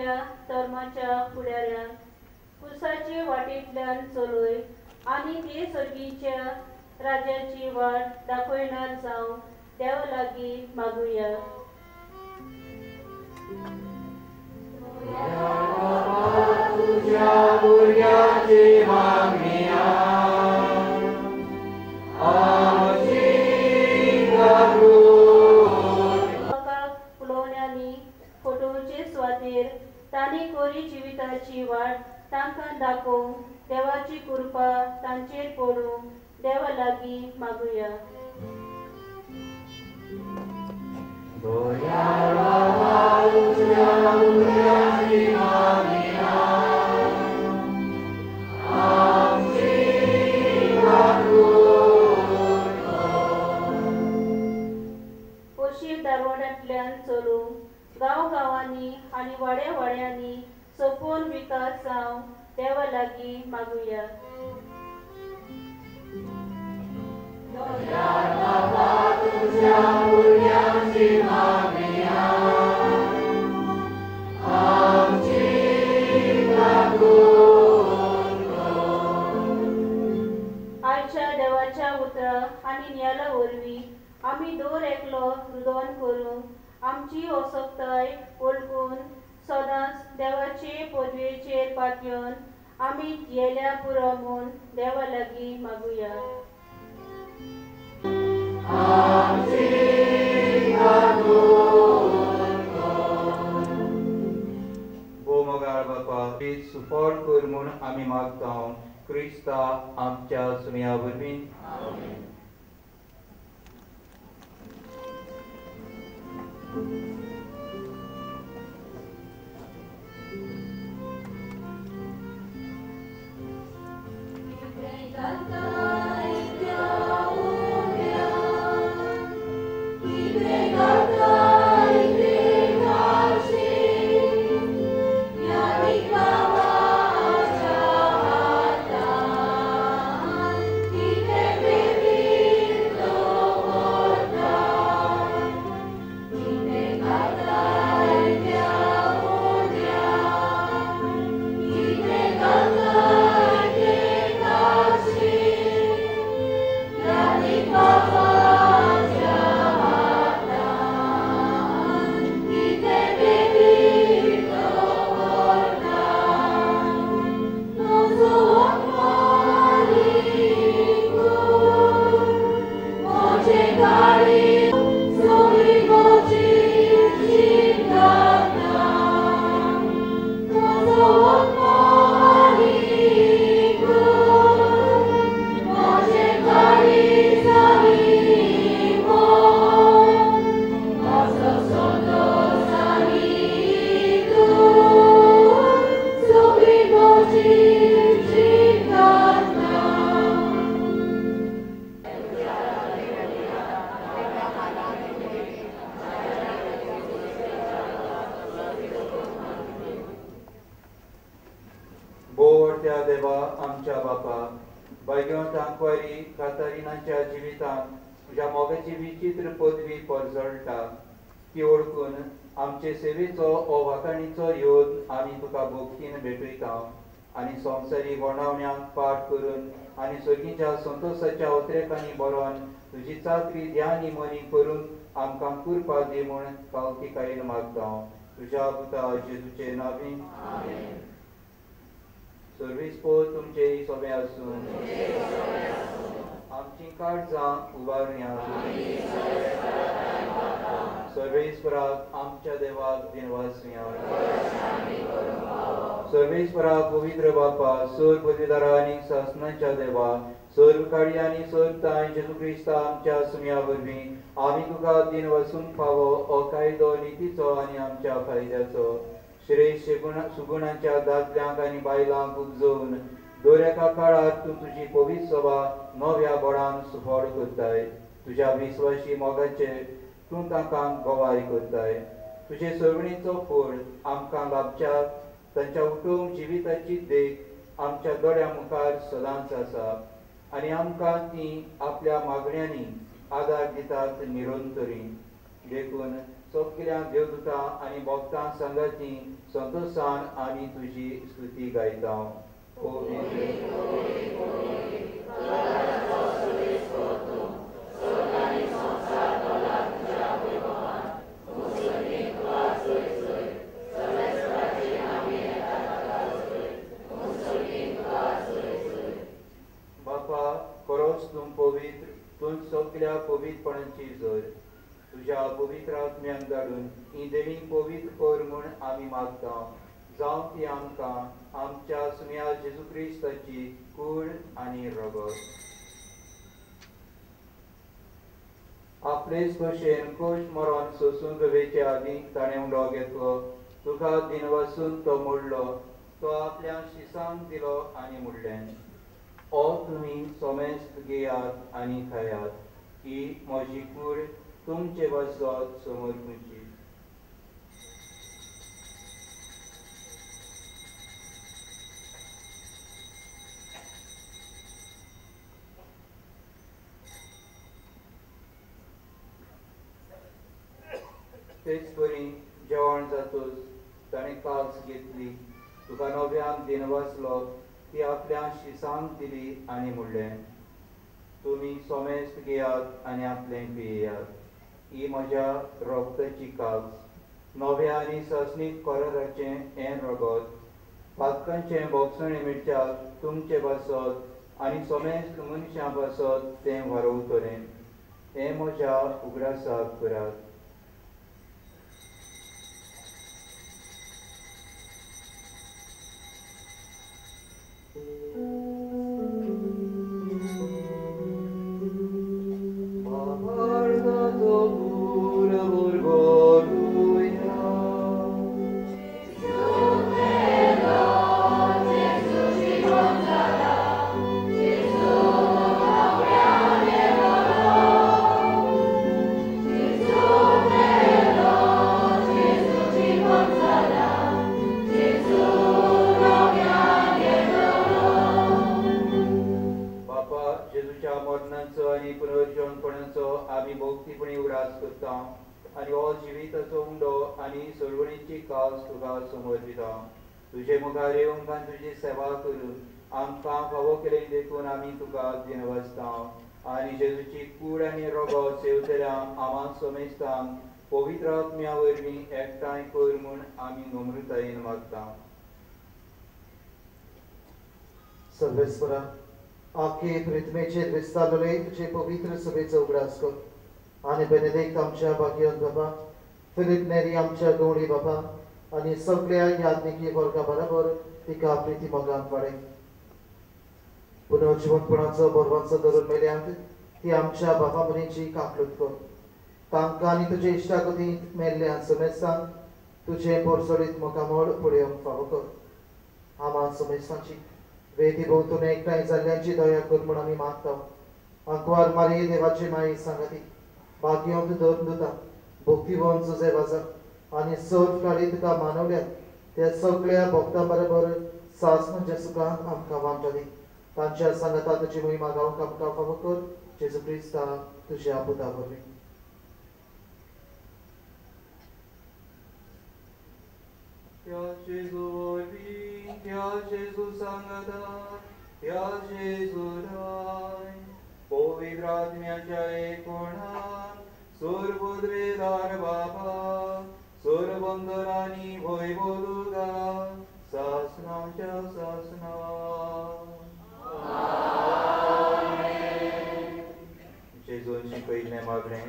सगळ्या धर्माच्या फुडाऱ्यांक कुसाचे वाटेंतल्यान चलय आनी ते सर्गीच्या राज्याची वाट दाखयणार जावं देवा लागीं मागुया. फुलोवण्यांनी फटोवचे सुवातेर तांणी कोरी जिविताची वाट तांकां दाखोवंक देवाची कृपा तांचेर पडूंक देवा लागीं मागुया. पोशीर दारवड्यांतल्यान चलूंक गांव गांवांनी आनी वाड्या वाड्यांनी सोंपून विकास जावं देवा लागीं मागुया. आयच्या देवाच्या उतरां आनी नियाला वरवीं आमी दर एकलो रुदोन करूंक आमची असक्ताय वळखून सदांच देवाचे पदवेचेर पातयेवन आमी जियेल्या पुरो म्हूण देवा लागीं मागुया. भोवमोगाळ बापा, सुफळ कर म्हूण आमी मागता क्रिस्ता आमच्या सुम्या वरवीं. देवा आमच्या बापा, भाग्यवंतांकवारी कातारिनाच्या जिवितांत तुज्या मोगाची विचित्र पदवी परजळटा ती ओळखून आमचे सेवेचो ओ वाखाणीचो योद आमी तुका भक्तीन भेटयता आनी संवसारी वणावण्यांक पाठ करून आनी सर्गीच्या संतोशाच्या उतरेकांनी बरोवन तुजी चाकरी ध्यानी मनी करून आमकां कृपा दी म्हूण पावतीकायेन मागता तुज्या पुता जेजूचे नांवान. सर्वीस पोर तुमचे सोबे आसून आमची काळजां उबारुया. सर्वेस्पराक आमच्या देवाक दिनवासुया. सर्वेस्पराक पवित्र बापा, सर्व पदवीदारा आनी सासनाच्या देवा, सर्व काळी आनी सर्व तांय जेजू क्रिस्ता आमच्या सुम्या वरवीं आमी तुका दिनवासूंक फावो हो कायदो नितीचो आनी आमच्या फायद्याचो. श्रेष्ठ सुगुणांच्या दादल्यांक आनी बायलांक उपजोवन दर एका काळार तूं तुजी पवित्र सभा नव्या बळान सुफळ करताय. तुज्या विस्वाशी मोगाचे तूं तांकां गवाय करताय. तुजे सरवणीचो फळ आमकां लाभच्या तांच्या उठोवंक जिविताची देख आमच्या दोळ्या मुखार सदांच आसा आनी आमकां ती आपल्या मागण्यांनी आदार दितात निरंतरी. देखून सगळ्या देवदूतां आनी भक्तां सांगाती संतोशान आमी तुजी स्तुती गायता. बापा, खरोच तूं पवित्र, तूं सगल्या पवित्रपणाची जर. तुज्या पवित्र आत्म्याक धाडून ही देणी पवित्र कर म्हूण आमी मागता, जावं ती आमकां आमच्या सुम्या जेजू क्रिस्ताची कूड आनी रगत. आपलेच भशेन कोश मरण सोसूंक वेचे आदीं ताणें उंडो घेतलो, तुका दिनवासून तो मोडलो, तो आपल्या शिसांक दिलो आनी म्हणलें, ओ तुमी सोमेस्त घेयात आनी खायात, ही म्हजी कूड तुमचे वसत समर्पूची. तेच परी जेवण जातूच ताणें कास घेतली, तुका नव्यान दिनवासलो, ती आपल्या शिसांक दिली आनी म्हणलें, तुमी सोमेस्त घेयात आनी आपलें पियेयात, ही म्हज्या रगताची कास, नव्या आनी सासणीक कराराचें हें रगत, पातकांचें बोगसणें मेळच्याक तुमचे पासत आनी सोमेस्त मनशां पासत तें वारोवतलें. हें म्हज्या उगडासाक करात. तुजे मुखार येवंक आनी तुजी सेवा करून आमकां फावो केलें देखून आमी तुका दिनवासता आनी जेजूची कूड आनी रगत सेवतल्या आमा समेस्तांक पवित्र आत्म्या वरवीं एकठांय कर म्हूण आमी नम्रतायेन मागता. सर्वेस्परा, आखे प्रिथमेचेर विस्तारले तुजे पवित्र सभेचो उगडास कर आनी बेनेदिक्त आमच्या भाग्यवंत बाबा, फिलीप नेरी आमच्या गवळी बाबा आनी सगळ्या याज्ञिकी वर्गा बरोबर तिका प्रिती मोगांत वाडय. पुनर्जिवंतपणाचो बरवाचो धरून मेल्यांत ती आमच्या बाबा मरेची काकलूत कर. तांकां आनी तुजे इश्टागतींत मेल्ल्या समेस्तांक तुजें पोरसोडीत मुखामळ पळोवंक फावो कर. आमा समेस्तांची वेदी भोंवतणी एकठांय जाल्ल्यांची दया कर म्हूण आमी मागता. आंकवार मारी देवाची माई सांगाती, भाग्यवंत धर्मदुता, भक्तिवंत जुजे वाजा आनी सर्व काळी तुका मानवल्यात त्या सगळ्या भक्तां बरोबर सासणाच्या सुखांत आमकां वांटो दी. तांच्या सांगाता तुजी महिमा गावंक आमकां फावो कर, जेजू क्रिस्ता तुज्या पुता वरवीं. त्या जेजू वरवीं, त्या जेजू सांगाता, त्या जेजू राय, पवित्र आत्म्याच्या एकोणान सुरबुद्रेदार बापा, सुरबंदरांनी भंय बोलुगा सासनाच्या सासना. जेजून शिकयल्लें मागणें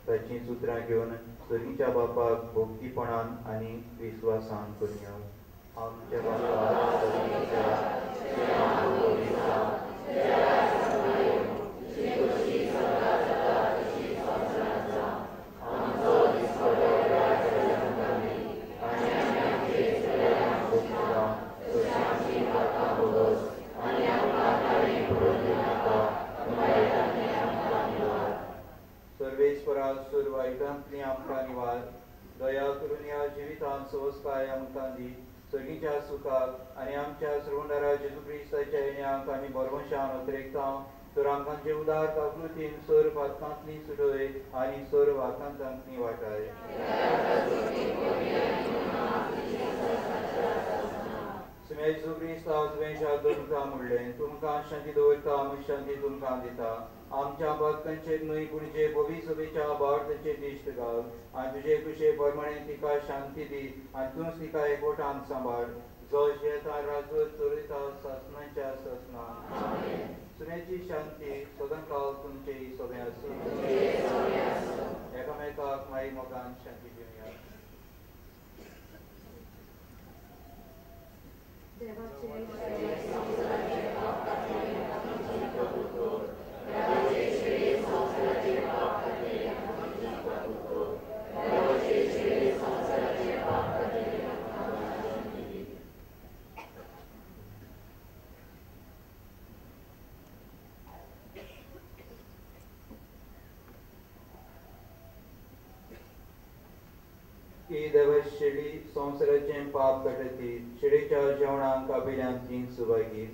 ताचीं सुत्रां घेवन सर्गीच्या बापाक भक्तीपणान आनी विस्वासान करुया. आमच्या बापा वायटांतली आमकां निवार, दया करून ह्या जिवितांत सवस्काय आमकां दी. सर्गीच्या सुखाक आनी आमच्या श्रवणारा जेजू क्रिस्ताच्या येण्याक आमी बरवशान अतिरेकता तर आमकांचे उदार काकृतीन सर पातकांतली सुटय आनी सर वाकांतांतली वाटाय. सुम्या जेजू क्रिस्ता तुवें तुमकां म्हणलें, तुमकां शांती दवरता, आमी शांती तुमकां दिता. आमच्या पातकांचेर न्हय पूण जे पवी सभेच्या भावार्थाचेर दिश्ट घाल आनी तुजे कुशे प्रमाणे तिका शांती दी आनी तूंच तिका एकवटान सांबाळ, जो शेता राजवट चलयता सासणाच्या सासणा. सुन्याची शांती सदांकाल तुमचे सगळें आसूं. एकामेकाक माई मोगान शांती दिवया. की देवा शेळी संवसाराचें पाप काडटी, शेळीच्या जेवणाक कापिल्यान तीन सुभागी.